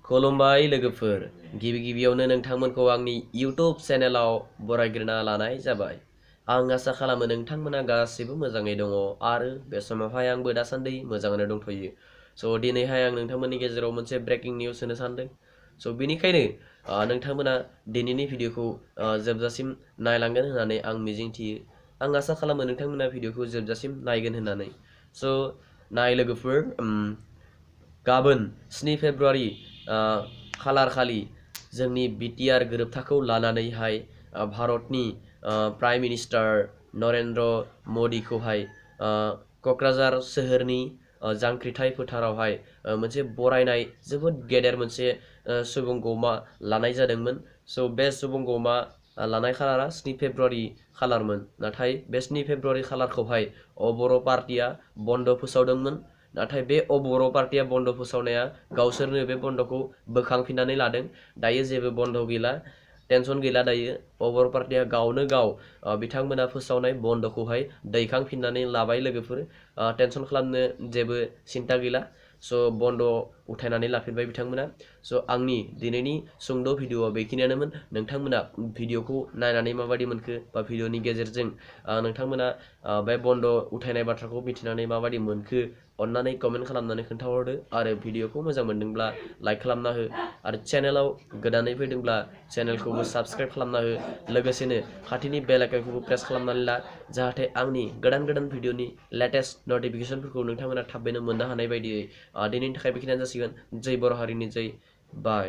खुलुमबाय लोगोफोर, गिबियावनो नोंथांमोनखौ आंनि इउट्युब चेनेलाव बरायग्रोना लानाय जाबाय। आं आसा खालामो नोंथांमोना गासैबो मोजाङै दङ आरो बे समावहाय आंबो दासान्दि मोजाङैनो दंथ'यो। दिनैहाय आं नोंथांमोननि गेजेराव मोनसे ब्रेकिं निउस होनो सानदों। बेनिखायनो नोंथांमोना दिनैनि भिडिअखौ जोबजासिम नायलांगोन होननानै आं मिजिंथियो। आं आसा खालामो नोंथांमोना भिडिअखौ जोबजासिम नायगोन होननानै। नाय लोगोफोर, गाबोन 7 फेब्रुआरि खालार खालि जोंनि बिटिआर गोरोबथाखौ लानानैहाय भारतनि प्राइम मिनिस्टार नरेन्द्र मदिखौहाय क'क्राझार सोहोरनि जांख्रिथाय फोथारावहाय मोनसे बरायनाय जोबोद गेदेर मोनसे सुबुंगौमा लानाय जादोंमोन। बे सुबुंगौमा लानाय खालारा 7 फेब्रुआरि खालारमोन। नाथाय बे 7 फेब्रुआरि खालारखौहाय बर' पार्टिया बन्द फोसावदोंमोन। नाथाय बे बर' पार्टिया बन्द फोसावनाया गावसोरनो बे बन्दखौ बोखांफिननानै लादों। दायो जेबो बन्द गैला, टेनसन गैला। दायो बर' पार्टिया गावनो गाव बिथांमोना फोसावनाय बन्दखौहाय दैखांफिननानै लाबाय लोगोफोर। टेनसन खालामनो जेबो सिन्था गैला। बन्द उथायनानै लाफिनबाय बिथांमोना। आंनि दिनैनि सुंद' भिडिअआ बेखिनियानोमोन। नोंथांमोना भिडिअखौ नायनानै माबायदि मोनखो, बा भिडिअनि गेजेरजों नोंथांमोना बे बन्द उथायनाय बाथ्राखौ मिथिनानै माबायदि मोनखो, अन्नानै कमेन्ट खालामनानै खोन्थाहरदो। आरो भिडिअखौ मोजां मोनदोंब्ला लाइक खालामना हो, आरो चेनेलाव गोदानै फैदोंब्ला चेनेलखौबो साबस्क्राइब खालामना हो। लोगोसेनो खाथिनि बेल आइकनखौबो प्रेस खालामनानै ला, जाहाथे आंनि गोदान भिडिअनि लेटेस्ट नटिफिकेसनफोरखौ नोंथांमोना थाबैनो मोननो हानाय बायदियै। दिनैनि थाखाय बेखिनियानो जासिगोन। जय बर' हारिनि जय। बाय।